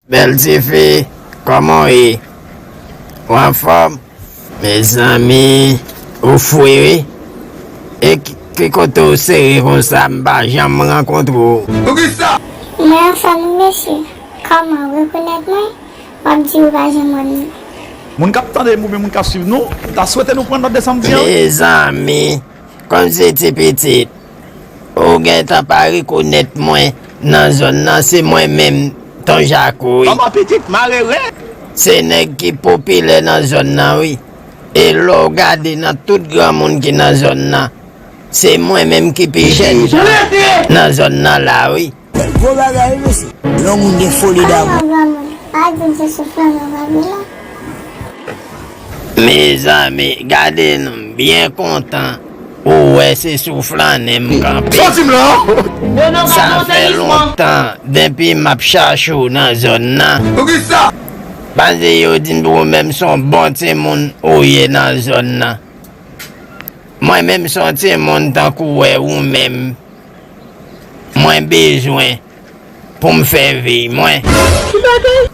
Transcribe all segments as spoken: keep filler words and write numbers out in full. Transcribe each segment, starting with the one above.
Bèl tifi, kòman w ye? Ou anfòm? Mezanmi, ou fou wi. E ki, ki kote w sere konsa, m pa janm rankontre w? Poukisa? Mwen anfòm wi mesye. Kòman, ou rekonèt mwen? W ap di ou pa janm wè m non. Moun k ap tande m oubyen moun k ap swiv nou, m ta swete nou pran nòt de sa m di an wi. Mezanmi, kòmsi ti pitit, ou gentan pa rekonèt mwen nan zòn nan, se mwen menm, Ton Jako wi. Kòman pitit, malere? Se nèg ki popilè nan zòn nan wi. E lè w gade nan tout granmoun ki nan zòn nan, se mwen menm ki pi jèn nan, nan zòn nan la wi. Gwo bagay wi mesye. Yon moun gen foli damou. Kòman granmoun? Pa di m se sou flannen w kanpe la. Mezanmi, gade non, m byen kontan ou wè se sou flannen m kanpe. Sòti m la! Sa fè lontan depi m ap chache w nan zòn nan. Poukisa? Paske yo di m ou menm se yon bon timoun ou ye nan zòn nan. Mwen menm se yon timoun tankou w wè ou menm. Mwen bezwen pou m fè vi mwen. Ki bagay?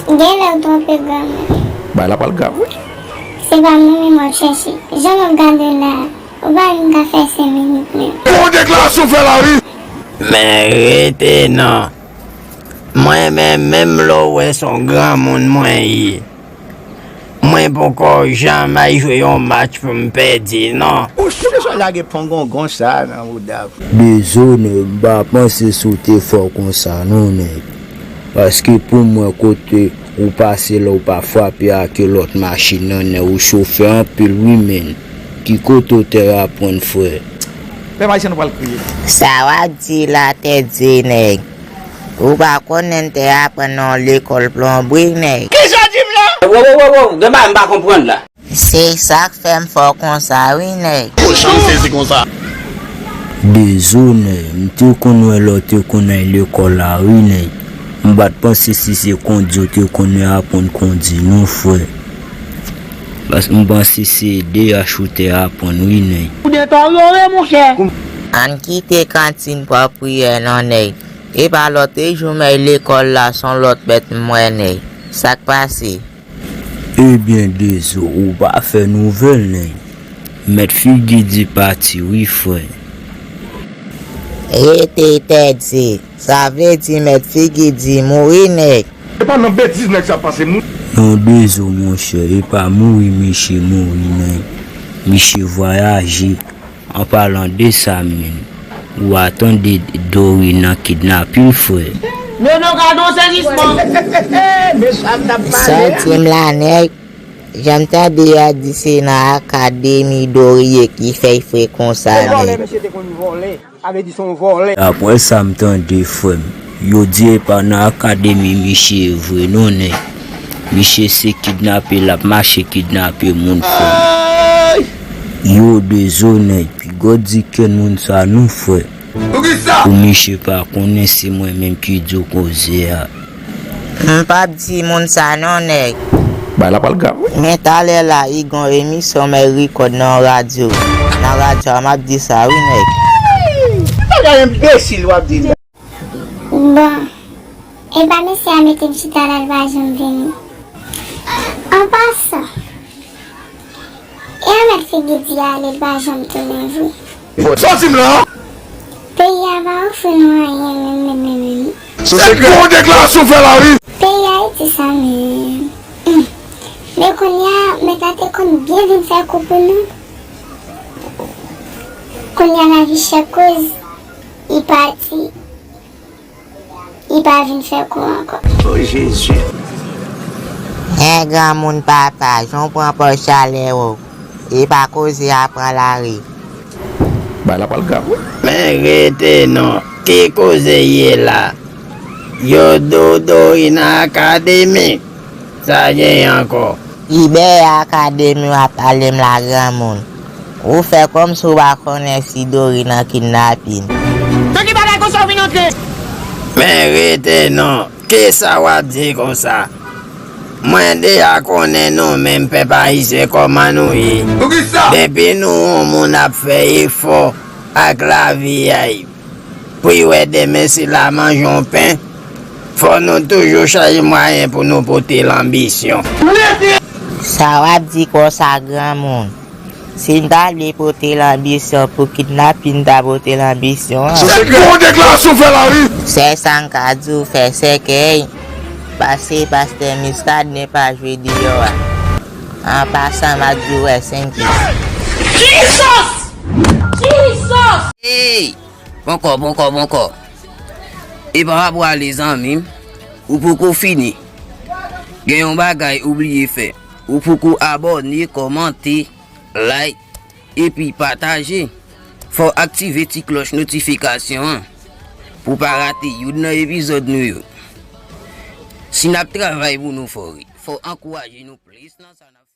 Genlè w twonpe granmoun. Bagay la pral grav wi. Se pa mwen menm w ap chèche. Jan m ap gade w la, ou pa menm ka fè senk minit menm. Bon deklarasyon w fè la wi. Men rete non. Mwen menm, menm lè w wè se yon granmoun mwen ye, mwen poko janm al jwe yon match pou m pèdi non. Ou sou bezwen lage pongongon sa nan mouda w. Dezone, m pa panse si w te fò konsa non nèg. Paske pou mwen kote ou pase la ou pa frape ak lòt machin nan nèg, ou chofè anpil wi menn. Ki kote w te aprann frè? Pèp ayisyen nou pral kriye. Sa w ap di la tèt ze nèg. Ou pa konnen n te aprann nan yon lekòl plonbri nèg. Kisa w di m la? Wo, wo, wo, wo, gen bagay m pa konprann la. Se sa k fè m fè w konsa wi nèg. Kochon m sezi konsa. Dezone, m te konn wè lè w te konn al lekòl la wi nèg. M pa t panse si se kondi w te konn aprann kondi non frè. Paske m panse se D H ou te aprann wi nèg. Ou deteryore monchè. Ann kite kantin pwòp priyè non nèg. Epa lòt jou m al lekòl la se yon lòt mèt m wè nèg. Sa k pase? Ebyen Dezo, ou pa fè nouvèl nèg. Mèt Figi di pati wi frè. Rete tèt ze. Sa vle di mèt Figi di mouri nèg. Epa nan betiz nèg sa pase moun. Non Dezo monchè, epa mouri misye mouri nèg. Misye vwayaje. An palan de sa menm, ou a tande Dorina kidnape l frè. Nono gadon sezisman. Sa w di m la nèg, jan m tande y ap di se nan akademi Dori ye ki fè l fre konsa nèg. Vòlè mesye te konn vòlè. Sa vle di se yon vòlè. Daprè sa m tande frè m, yo di epa nan akademi misye ye vre non nèg. Misye se kidnape l ap mache kidnape moun frè m. Yo Dezo nèg, piga w di kenn moun sa non frè. Pou misye pa konnen se mwen menm ki di w koze a. M p ap di moun sa non nèg. Bagay la pral grav wi. Men talè la, li gen yon emisyon m al rekòd nan yon radyo. Nan radyo a, m ap di sa wi nèg. Bagay enbesil w ap di. Bon, epa mesye a mete m chita la, l pa janm vini. An pasan, e a mèt Figi di ale, l pa janm tounen vre. Sòti m la! Peyi a pa ofri nou anyen menm, menm, menm, menm. Se gwo deklarasyon w fè la wi. Peyi Ayiti sa menm. Hmm. Men kounye a, mèt la te konn byen vin fè kou pou nou. Kounye a lavi chè koz, li pati. Li pa vin fè kou ankò. O Jezi. Hen granmoun papa, jan w pran pòz chalè w, e pa koze a pran lari. Bagay la pral grav wi. Men rete non, ki koze ye la? Yo di w Dorina akademi. Sa genyen ankò? Kibè akademi w ap pale m la granmoun. Ou fè kòmsi w pa konnen si Dorina kidnape n. Nan ki bagay konsa w vin antre? Men rete non, kisa w ap di konsa? Mwen deja konnen nou menm pèp ayisyen kòman nou ye. Poukisa? Depi nou yon moun ap fè efò ak lavi a, pou l wè demen si l a manje yon pen, Fò nou toujou chache mwayen pou nou pote lanbisyon. Sa w ap di konsa, granmoun? Si n ta vle pote lanbisyon pou kidnapin, n ta pote lanbisyon an. Se gwo deklarasyon w fè la, wi. Sèl sa n ka di w, fè sèkèy, pase pastè Muscadin pa jwe deyò a. An pasan, m ap di w rest in peace. Jesus! Jesus! Ey! Ponkò, ponkò, ponkò. E pa w ap prale, zanmi m. Ou poko fini. Gen yon bagay ou bliye fè. Ou poko abòne, kòmante, like, epi pataje. Fò w aktive ti klòch notifikasyon an pou w pa rate youn nan epizòd nou yo. Si n ap travay pou nou fò ri, fò w ankouraje nou plis nan sa n ap